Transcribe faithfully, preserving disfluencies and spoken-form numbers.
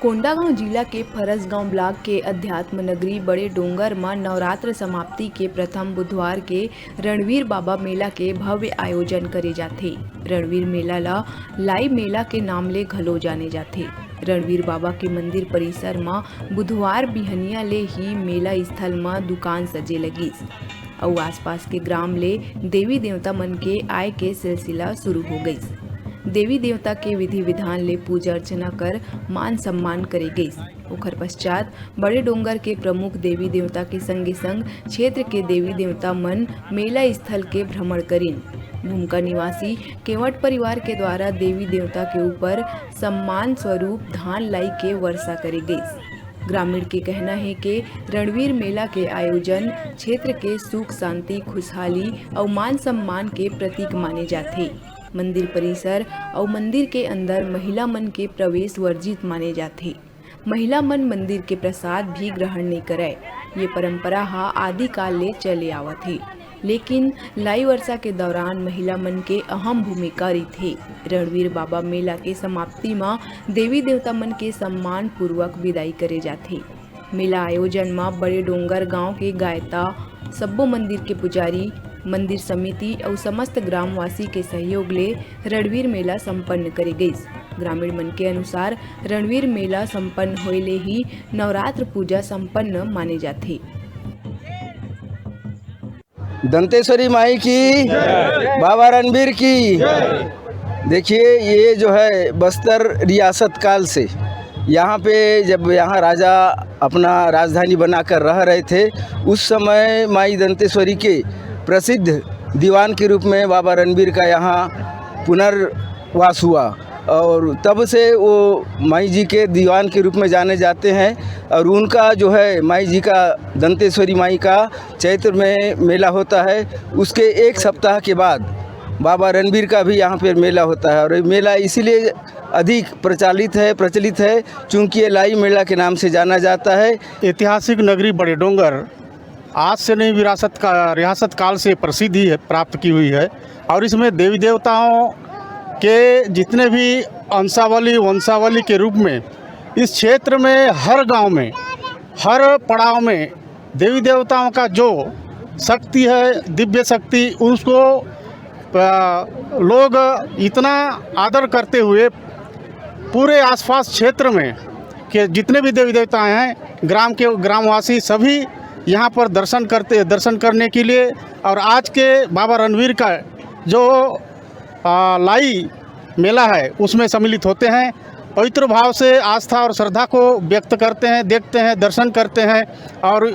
कोंडागांव जिला के फरसगांव ब्लॉक के अध्यात्म नगरी बड़े डोंगर म नवरात्र समाप्ति के प्रथम बुधवार के रणवीर बाबा मेला के भव्य आयोजन करे जाथे। रणवीर मेला ल लाई मेला के नाम ले घलो जाने जाथे। रणवीर बाबा के मंदिर परिसर म बुधवार बिहनिया ले ही मेला स्थल म दुकान सजे लगिस। अउ आसपास के ग्राम ले देवी देवता मन के आय के सिलसिला शुरू हो गइस। देवी देवता के विधि विधान ले पूजा अर्चना कर मान सम्मान करे गइस। ओखर पश्चात बड़े डोंगर के प्रमुख देवी देवता के संगे संग क्षेत्र के देवी देवता मन मेला स्थल के भ्रमण करिन। भूमका निवासी केवट परिवार के द्वारा देवी देवता के ऊपर सम्मान स्वरूप धान लाई के वर्षा करे गइस। ग्रामीण के कहना हे के रणवीर मेला के आयोजन क्षेत्र के सुख शांति, खुशहाली अउ मान सम्मान के प्रतीक माने जाथे। मंदिर परिसर अउ मंदिर के अंदर महिला मन के प्रवेश वर्जित माने जाथे। महिला मन मंदिर के प्रसाद भी ग्रहण नइ करय। ये परंपरा ह आदिकाल ले चले आवत हे, लेकिन लाई वर्षा के दौरान महिला मन के अहम भूमिका रहिथे। रणवीर बाबा मेला के समाप्ति म देवी देवता मन के सम्मान पूर्वक विदाई करे जाथे। मेला आयोजन म बड़े डोंगर गांव के गायता, सब्बो मंदिर के पुजारी, मंदिर समिति अउ समस्त ग्रामवासी के सहयोग ले रणवीर मेला संपन्न करे गइस। ग्रामीण मन के अनुसार, रणवीर मेला संपन्न होए ले ही नवरात्र पूजा संपन्न माने जाथे। दंतेश्वरी माई की, बाबा रणवीर की। देखिए, ये जो है बस्तर रियासत काल से यहाँ पे, जब यहाँ राजा अपना राजधानी बनाकर रह रहे थे, उस समय माई दंतेश्वरी के प्रसिद्ध दीवान के रूप में बाबा रणवीर का यहाँ पुनर्वास हुआ और तब से वो माई जी के दीवान के रूप में जाने जाते हैं। और उनका जो है माई जी का, दंतेश्वरी माई का चैत्र में मेला होता है, उसके एक सप्ताह के बाद बाबा रणबीर का भी यहाँ पर मेला होता है। और ये मेला इसीलिए अधिक प्रचालित है, प्रचलित है, चूँकि ये लाई मेला के नाम से जाना जाता है। ऐतिहासिक नगरी बड़े डोंगर आज से नहीं, विरासत का, रियासत काल से प्रसिद्धि है, प्राप्त की हुई है। और इसमें देवी देवताओं के जितने भी अंशावली, वंशावली के रूप में इस क्षेत्र में हर गांव में, हर पड़ाव में देवी देवताओं का जो शक्ति है, दिव्य शक्ति, उसको, अ, लोग इतना आदर करते हुए पूरे आसपास क्षेत्र में के जितने भी देवी देवता हैं, ग्राम के ग्रामवासी सभी यहाँ पर दर्शन करते, दर्शन करने के लिए और आज के बाबा रणवीर का जो, आ, लाई मेला है, उसमें सम्मिलित होते हैं। पवित्र भाव से, आस्था और श्रद्धा को व्यक्त करते हैं, देखते हैं, दर्शन करते हैं और